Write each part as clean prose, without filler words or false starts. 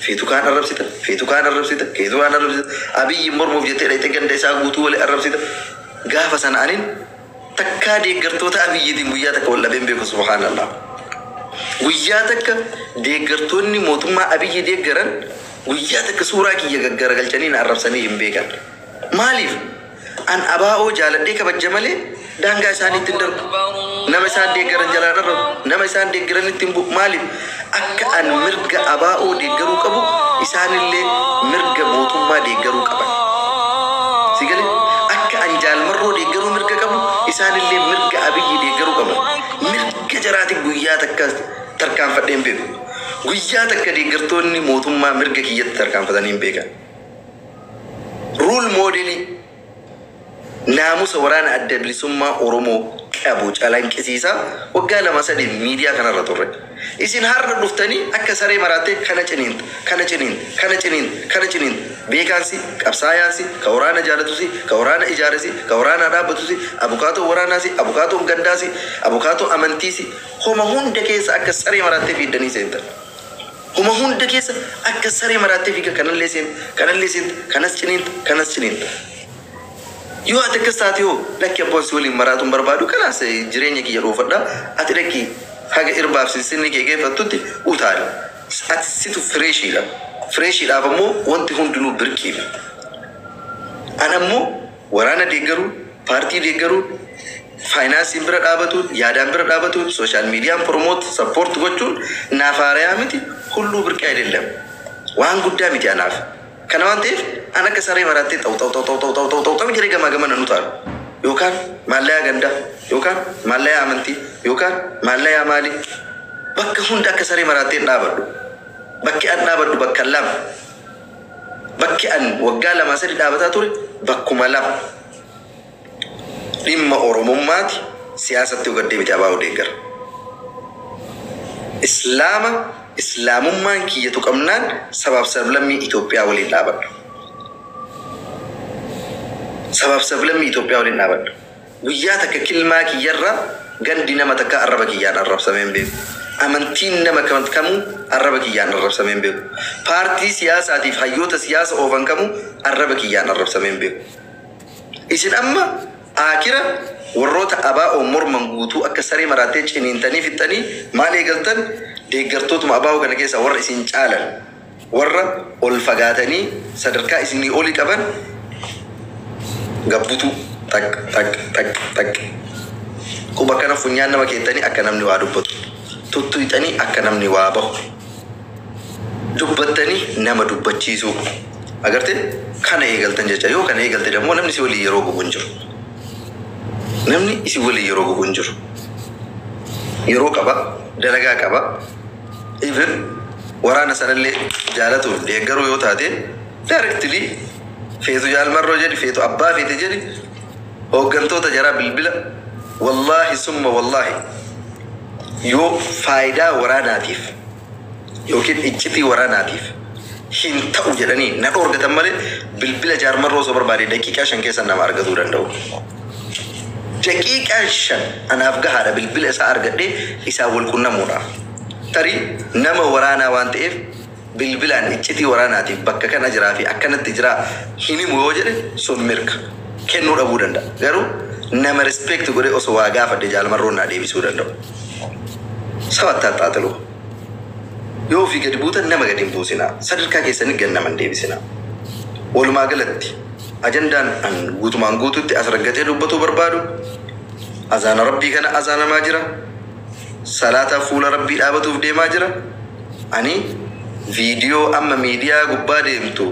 Feetu kaan arrabsita, feetu kaan arrabsita, feetu kaan arrabsita. Abiyyi mormuuf jettee dhaqxee ganda isaa guutuu walii arrabsita. Gaafa sana anin takkaa deeggartoota Abiyyiitiin guyyaa takka wal dhabeen beeku, subhaanallah. Guyyaa takka deeggartoonni mootummaa Abiyyi deeggaran guyyaa takka suuraa kiyya gaggaragalchanii na arrabsanii hin beekan. Maaliif? An abaa'oo jaaladhee kabajja malee daangaa isaaniitti hin darbu. Nama isaan deeggaran jalaan arrabu. Nama isaan deeggaran itti hin bu'u. Maaliif? Akka an mirga abaa'oo deeggaruu qabu isaanillee mirga mootummaa deeggaruu qaban. Si galee? Akka an Jaalmarroo deeggaruu mirga qabu isaanillee mirga Abiyyi deeggaruu qaban. Mirga jaraatiin guyyaa takka tarkaanfadhee hin beeku. Guyyaa takka deeggartoonni mootummaa mirga kiyyatti tarkaanfatanii hin beekan. Role model naamusa waraana Adda Bilisummaa Oromoo qabu calanqisiisaa waggaa 2-3 miidiyaa kanarra turre. Isin har'a dhuftanii akka saree maraattee kana ciniinta, kana ciniinta, kana ciniinta, kana ciniinta. Beekaansi, qabsaayaansi, ka waraana jaalatusi, ka waraana ijaaresi, ka waraana dhaabbatusi, abukaatoo waraanaasi, abukaatoon gandaasi, abukaatoo amantiisi, homa hunda keessa akka saree maraattee fiiddanii seentan. Homa hunda keessa akka saree maraattee fiiga kanallee seenta, kanallee seenta, kanas ciniinta, kanas ciniinta. Yoo ati akkas taate hoo, lakki abboon si waliin maraatuun barbaadu, kanaas jireenya kiyya dhuunfadha. Ati lakki haga irbaaf sinsinni kee geeffattutti utaali. Ati situ freshiidha. Freshiidhaaf ammoo wanti hundinuu birqiidha. An ammoo waraana deeggaruun, paartii deeggaruun, faayinaansiin bira dhaabatuun, yaadaan bira dhaabatuun, social mediaan promote support gochuun naaf haarayaa miti, hulluu birqii አይደለም. Waan guddaa miti anaaf. Kana waan ta'eef an akka saree maraattee xaw xaw xaw xaw xaw xaw xaw xaw xaw jedhee gamaa gamana nu taalu. Yookaan maallayaa gandaa, yookaan maallayaa amantii, yookaan maallayaa maalii. Bakka hunda akka saree maraattee hin dhaabadhu. Bakki an dhaabadhu bakka lama. Bakki an waggaa 2-3 dhaabataa ture bakkuma lama. Dhimma Oromummaati, siyaasatti yoo deebite abaa'uu deeggara. Islaama, Islaamummaan kiyya tuqamnaan sabaaf sablammii Itoophiyaa waliin dhaabadha. Sabaaf sablammii Itoophiyaa waliin dhaabadha. Guyyaa takka kilmaa kiyyarraa gandi nama takka arraba kiyyaan arrabsamee hin beeku. Amantiin nama kamuu arraba kiyyaan arrabsamee hin beeku. Paartii siyaasaatiif hayyoota siyaasa oofan kamuu arraba kiyyaan arrabsamee hin beeku. Isin amma akira warroota abaa'oo morman guutuu akka saree maraattee ciniintanii fixxanii maal eegaltan? Deeggartootuma abaa'oo kana keessaa warra isin caalan, warra ol fagaatanii sadarkaa isinii olii qaban gabbutuu, tak tak tak tak, quba kana funyaan nama keettanii akka namni waa dubbatu tuttuyxanii, akka namni waa bahu dubbattanii nama dubbachiisuu agarte kana eegaltan jecha. Yoo kana eegalte dammoo namni si walii yeroo gubu hin jiru. Namni isi walii yeroo gubu hin jiru. Yeroo qaba, dalagaa qaba. Even waraana sanallee jaalatuuf deeggaruu yoo taate, directly feetu Jaalmarroo jedhi, feetu abbaa feete jedhi, hooggantoota jaraa bilbila. Wallaahi summa wallaahi, yoo faayidaa waraanaatiif yookiin iccitii waraanaatiif hin ta'u jedhanii na dhoorgatan malee, bilbila Jaalmarroo osoo barbaade daqiiqaa 5 keessa nama argatuu danda'u. Daqiiqaan 5 anaaf gahaadha bilbila isaa argadhee isaa wal qunnamuudhaaf. Tarii nama waraanaa waan ta'eef bilbilaan iccitii waraanaatiif bakka kana jiraa fi akkanatti jiraa hin himu yoo jedhe, sun mirga kennuu dhabuu danda'a. Garuu nama respect godhee osoo waa gaafadhe Jaalmarroon naa deebisuu danda'u. Saba attaxaaxilu. Yoo ofii gadi buutan nama gadi hin buusinaa. Sadarkaa keessanii gad nama hin deebisinaa. Walumaa galatti ajandaan an guutumaan guututti as raggatee dubbatuu barbaadu, azaana Rabbii kana azaanamaa jira. Salaataa fuula Rabbii dhaabatuuf deemaa jira. Ani viidiyoo amma miidiyaa gubbaa deemtu,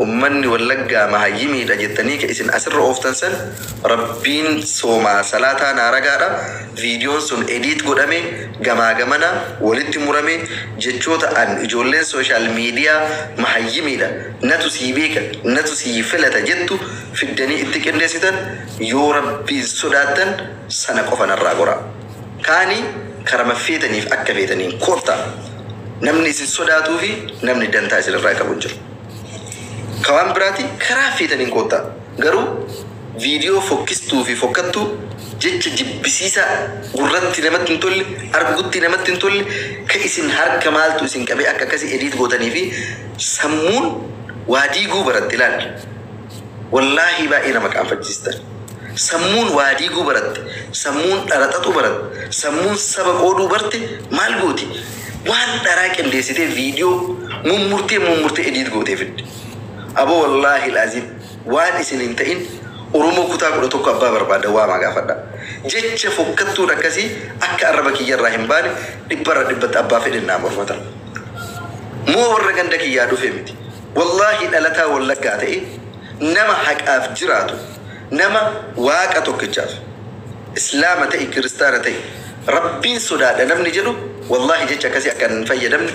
ummanni Wallaggaa mahayyimiidha jettanii ka isin asirra ooftan san, Rabbiin soomaa salaataa naa ragaadha. Viidiyoon sun edit godhame, gamaa gamana walitti murame, jechoota an ijoolleen social media mahayyimiidha, natu sii beeka, natu sii filata jettu fiddanii itti qindeessitan. Yoo Rabbiin sodaattan sana qofa narraa goraa. Kaanii karama feetaniif akka feetaniin koottaa. Namni isin sodaatuu fi namni dantaa isin irraa qabu hin jiru. Ka waan biraati karaa feetaniin koottaa. Garuu viidiyoo fokkistuu fi fokkattuu, jecha jibbisiisaa gurratti namatti hin tolle, argutti namatti hin tolle, ka isin harka maaltu isin qabee akka akkasii edit gootanii fi Sammuun waa diiguu baratte ilaali. Wallaahi baay'ee nama qaanfachiistan. Sammuun waa diiguu baratte, sammuun dharaxaxuu baratte, sammuun saba qooduu barte maal gooti? Waan dharaa qindeessitee viidiyoo mummurtee mummurtee edit gootee fidde. Aboo wallaahi laazim waan isin hin ta'in Oromoo kutaa 11 abbaa barbaada waamaa gaafadha. Jecha fokkattuun akkasii akka arraba kiyyarraa hin baane dhibbarra dhibbatti abbaa fedhin naa mormatan. Moo warra ganda kiyyaa dhufe miti. Wallaahi dhalataa Wallaggaa ta'e nama haqaaf jiraatu, nama waaqa tokkichaaf islaama ta'e kiristaana ta'e rabbiin sodaadha namni jedhu wallaahi jecha akkasii akka hin fayyadamne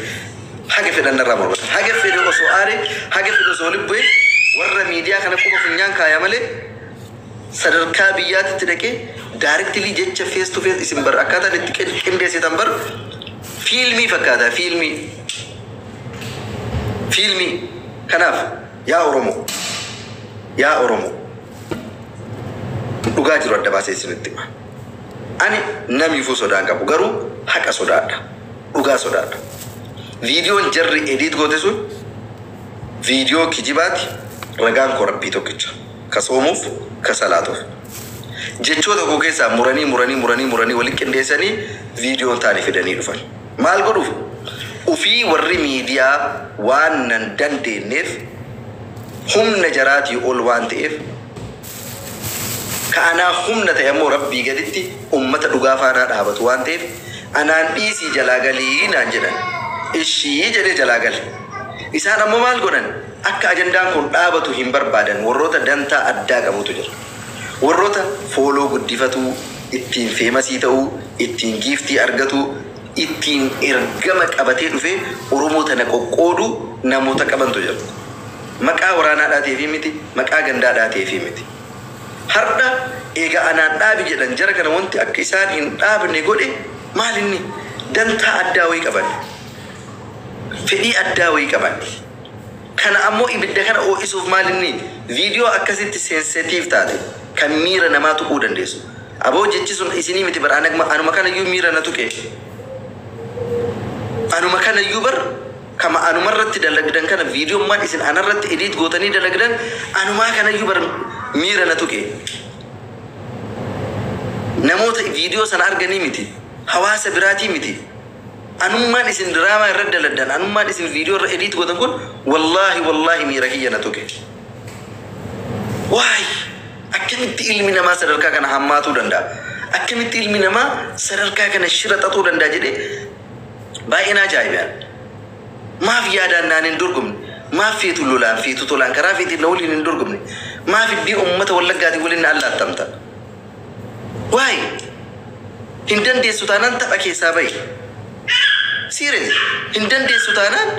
haga fedhan narraa mormatan. Haga fedhe osoo aare, haga fedhe osoo walitti bu'e warra miidiyaa kana quba funyaan kaaya malee sadarkaa biyyaatitti dhaqee directly jecha face to face isin bar akkaataan itti qindeessitan bar fiilmii fakkaata, fiilmii fiilmii. Kanaaf yaa Oromoo, yaa Oromoo, dhugaa jiru adda baasee isinitti hima. Ani namiifuu sodaan qabu, garuu haqa sodaadha, dhugaa sodaadha. Viidiyoon jarri edit goote sun viidiyoo kijibaati. Ragaan koo rabbii tokkicha ka soomuuf ka salaatuuf. Jechoota koo keessaa muranii muranii muranii muranii walitti qindeessanii viidiyoon taane fidanii dhufan. Maal godhuuf? Ufii warri miidiyaa waan nan dandeenyeef, humna jaraatii ol waan ta'eef, ka anaa humna ta'e ammoo rabbii gaditti ummata dhugaa faanaa dhaabatu waan ta'eef, anaan dhiisii jalaa galii naan jedhan. Ishii jedhee jalaa gale. Isaan ammoo maal godhan? Akka ajandaan kun dhaabatu hin barbaadan. Warroota dantaa addaa qabutu jira. Warroota follow guddifatuu, ittiin famous ta'uu, ittiin gift argatuu, ittiin ergama qabatee dhufee Oromoo tana qoqqooduu namoota qabantu jira. Maqaa waraanaa dhaateefii miti, maqaa gandaa dhaateefii miti. Har'a eega anaan dhaabi jedhan, jara kana wanti akka isaan hin dhaabne godhe maal inni? Dantaa addaa wayii qaban. Fedhii addaa wayii qaban. Kana ammoo ibidda kana ho'isuuf maal inni? Viidiyoo akkasitti sensitive taate kan miira namaa tuquu dandeessu. Aboo jechi sun isinii miti bar, anuma kanayyuu miira na tuqe. Anuma kanayyuu bar kama anumarratti dalagdan kana viidiyoon isin anarratti edit gootanii dalagdan anumaa kanayyuu bar miira na tuqe. Namoota viidiyoo sana arganii miti. Hawaasa biraatii miti. Anummaan isin diraamaa irra dalagdan, anummaan isin viidiyoo irra edit gootan kun wallaahi wallaahi miira kiyya na tuqe. Waay, akkamitti ilmi namaa sadarkaa kana hammaatuu danda'a? Akkamitti ilmi namaa sadarkaa kana shira xaxuu danda'a jedhee baay'ee na ajaa'ibaan. Maaf yaadaan naan hin dorgomne? Maaf feetu lolaan, feetu tolaan, karaa feetiin na waliin hin dorgomne? Maaf iddii uummata Wallaggaatiin waliin na allaattamta? Waay, hin dandeessu taanaan tapha keessaa bahi. Serious, hin dandeessu taanaan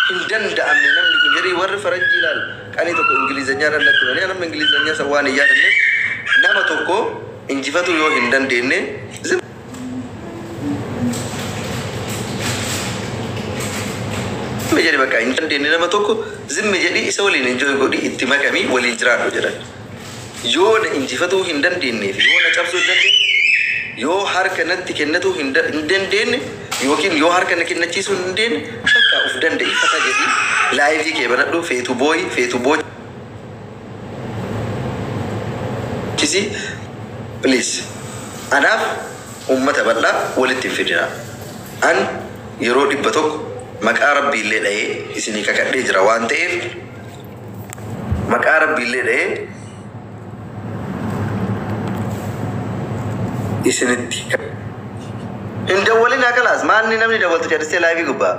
hin danda'amne namni kun jedhee warri faranjii ilaal qanii tokko ingilizanyaa natti malee nama ingilizanyaa san waan hin yaadanneef nama tokko injifatu yoo hin dandeenye zim jedhi, bakka hin dandeenye nama tokko zimmi jedhi, isa waliin enjoy godhi, itti makamii waliin jiraadhu jedhan. Yoo na injifatuu hin dandeenyeef, yoo na cabsuu hin dandeenye, yoo harka natti kennatuu hin dandeenye yookiin yoo harka na kennachiisuu hin dandeenye, bakka uf danda'i, fata jedhi, live kee banadhu, feetu booyi, feetu boochisi. Please, anaaf ummata bal'aa walitti hin fidina. An yeroo 100 maqaa rabbiillee dha'ee isinii kakadhee jira waan ta'eef, maqaa rabbiillee dha'ee isinitti hin dawwalin. Akalaas maalni namni dawwaltu jedhistee live gubbaa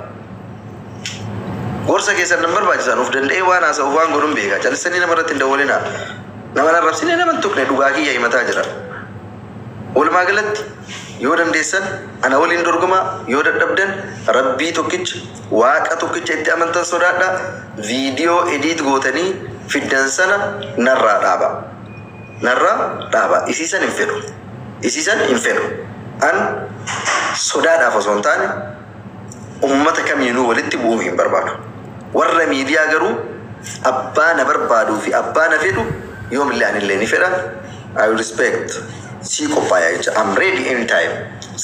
gorsa keessan nan barbaachisan. Uf danda'ee waan haasa'uuf waan godhuun beeka. Callisanii namarratti hin dawwalinaa. Nama arrabsine, nama hin tuqne, dhugaa kiyya himataa jira. Walumaa galatti yoo dandeessan ana waliin dorgomaa, yoo dadhabdan rabbii tokkicha, waaqa tokkicha itti amantan sodaadha. Viidiyoo edit gootanii fiddan sana narraa dhaaba, narraa dhaaba. Isiisan hin fedhu, isiisan hin fedhu. An sodaadhaaf osoo hin taane ummata kamiinuu walitti bu'uu hin barbaadu. Warra miidiyaa garuu abbaa na barbaaduu fi abbaa na fedhu yoomillee anillee ni fedha. I respect sii qophaa'aa jecha. I'm ready anytime.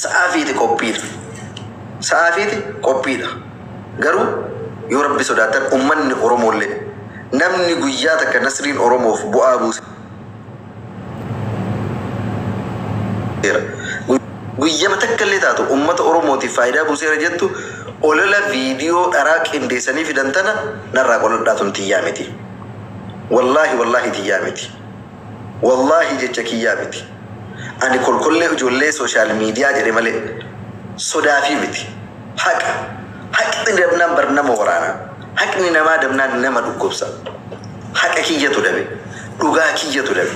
Sa'aa fiiti qophiidha. Sa'aa fiiti qophiidha. Garuu Yoo Rabbi sodaatan, ummanni Oromoollee, namni guyyaa takka Nasriin Oromoof bu'aa buuseera, guyyama takka illee taatu ummata Oromootiif faayidaa buuseera jettu, olola viidiyoo dharaa qindeessanii fidan tana narraa qoladhaa. Tun tiyyaa miti. Wallaahi, wallaahi tiyyaa miti. Wallaahi jecha kiyyaa miti. Ani kolkollee ijoollee social media jedhe malee sodaafii miti. Haqa. Haqni dabnaan bar nama waraana. Haqni namaa dabnaan nama dhukkubsa. Haqa kiyyatu dabe. Dhugaa kiyyatu dabe.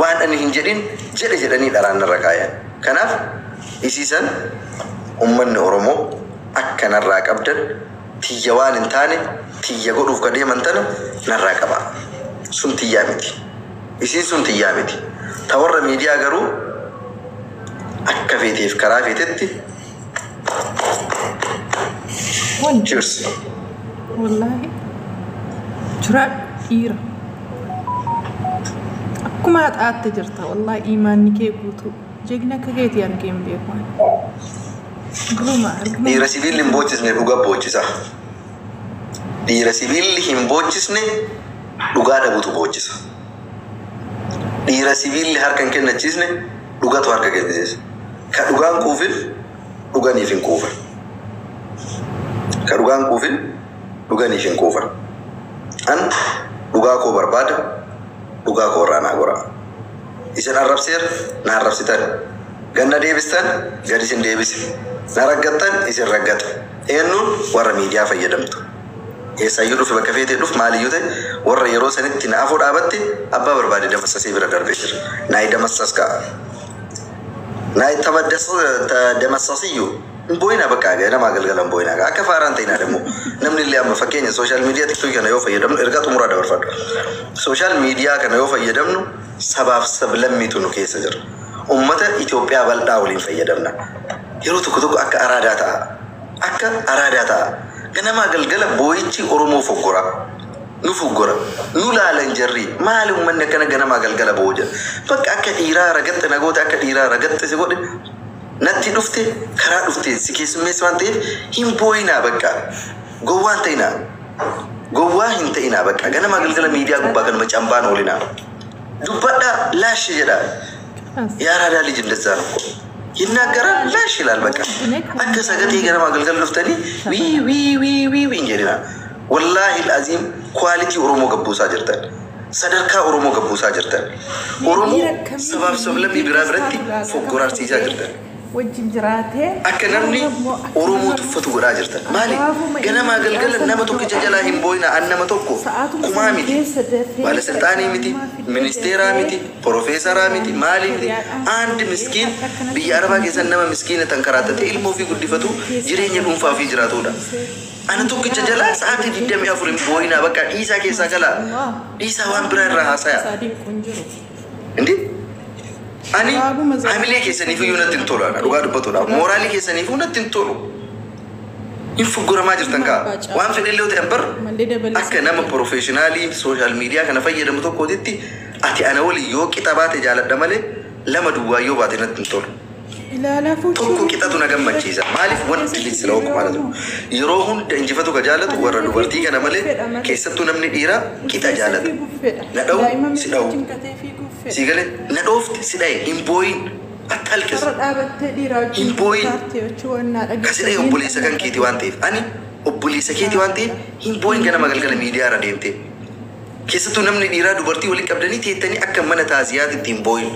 Waan ani hin jedhin jedhe jedhanii dharaan narra kaayan. Kanaaf isiisan ummanni Oromoo akka narraa qabdan, tiyya waan hin taane tiyya godhuuf ka deeman tana narraa qaba. Sun tiyyaa miti. Isiin sun tiyyaa miti. Ta warra miidiyaa garuu akka feeteef karaa feetetti. Wanti Cheers. Wallaahi jiraadhu dhiira. Akkuma haxaatte jirta, wallaahi imaanni kee guutuu. Jegna akka keetii argee hin beeku ani. Duruma arguma. Dhiira sibiilli hin boochisne dhugaa boochisa. Dhiira sibiilli hin boochisne dhugaa dhabutu boochisa. Dhiira sibiilli harka hin kennachiisne dhugatu harka kennisiisa. Ka dhugaan quufin dhuganiif hin quufan. Ka dhugaan quufin dhuganiif hin quufan. An dhugaa koo barbaada, dhugaa koo irraa naa gora. Isin arrabseera, na arrabsitan. Ganna deebistan, gad isin deebise. Na raggattan, isin raggata. Eenyuun? Warra miidiyaa fayyadamtu. Eessayyuu dhufe, bakka feetee dhufu, maaliyyuu ta'e, warra yeroo sanitti na afoo dhaabatte abbaa barbaade damassasee bira darbee jira. Naayi damassas ka'a. Naayi damassasiyyuu hin boo'inaa, bakka namaa galgala hin boo'inaa. Akka faaraan ta'inaa ደግሞ namni illee amma fakkeenya social media TikTokii kana yoo fayyadamnu, ergaa xumuraa dabarfadhu. Social media kana yoo fayyadamnu sabaaf sablammiitu nu keessa jira. Ummata Itoophiyaa bal'aa waliin fayyadamna. Yeroo tokko tokko akka araadaa ta'a. Akka araadaa ta'a. Ganamaa galgala boo'ichi Oromoo foggora. Nu foggora. Nu laalan jarri. Maali uummanni akkana ganamaa galgala boo'u jedha. Bakka akka dhiiraa ragatte nagoota, akka dhiiraa ragatte si godhe, natti dhufte, karaa dhufte si keessummeessa waan ta'eef hin boo'inaa bakka. Gowwaa hin ta'inaa. Gowwaa hin ta'inaa bakka. Ganamaa galgala miidiyaa gubbaa kanuma cambaan oolinaa. Dubbadhaa, laashi jedhaa. የአራዳ ልጅ እንደዛ ነው እኮ ይናገራል፣ ላሽ ይላል። በቃ akka sagalee ganamaa galgala dhuftanii wii wii wii wii wii hin jedhina. Wallaahi aziim, quality Oromoo gabbuusaa jirtan. Sadarkaa Oromoo gabbuusaa jirtan. Oromoo sabaaf sablammii biraa biratti foggoraarsiisaa jirtan. Wajjin jiraatee Akka namni Oromoo tuffatu godhaa jirtan. Maali? Ganamaa galgala nama tokkicha jalaa hin boo'ina. An nama tokko kumaa miti. Baalasilxaanii miti, ministeeraa miti, profeesaraa miti, maalii miti. አንድ ምስኪን biyya arabaa keessan nama miskiina tan karaattatee ilmoo ofii guddifatu, jireenya dhuunfaa ofii jiraatudha. Ana tokkicha jalaa sa'aatii 24 hin boo'inaa, bakka dhiisaa keessaa galaa. Dhiisaa, waan biraa irraa haasayaa. Isaa dinquun jiru. እንዴ, ani hamilee keessaniif iyyuu natti hin tolu, ana dhugaa dubbatuudhaaf mooraalii keessaniifuu natti hin tolu. Hin fuggoramaa jirtan kaa. Waan fedhe illee ta'an bar akka nama professionalii social media kana fayyadamu tokkootitti, ati ana waliin yoo qixa baate jaaladha malee lama duwwaa yoo baate natti hin tolu. Ilaalaa Tokko fuuchuu. qixatu na gammachiisa. Maaliif wanti sila oku ማለት ነው. Yeroo hunda injifatu ka jaalatu warra dubartii kana malee, keessattuu namni dhiiraa qixa jaalata. Na dha'u, si dha'u. Si galee na dhoofte, si dha'e, hin boo'in, attalqis. Irra dhaabattee dhiiraa wajjin Hin boo'in. taartee wajjin wannaa Ka si dha'e obboleessa kan keeti waan ta'eef, ani obboleessa keeti waan ta'eef hin boo'in ganama galgala miidiyaa irra deemte. Keessattuu namni dhiiraa dubartii waliin qabdanii teettanii akka mana taaziyaatti hin boo'in.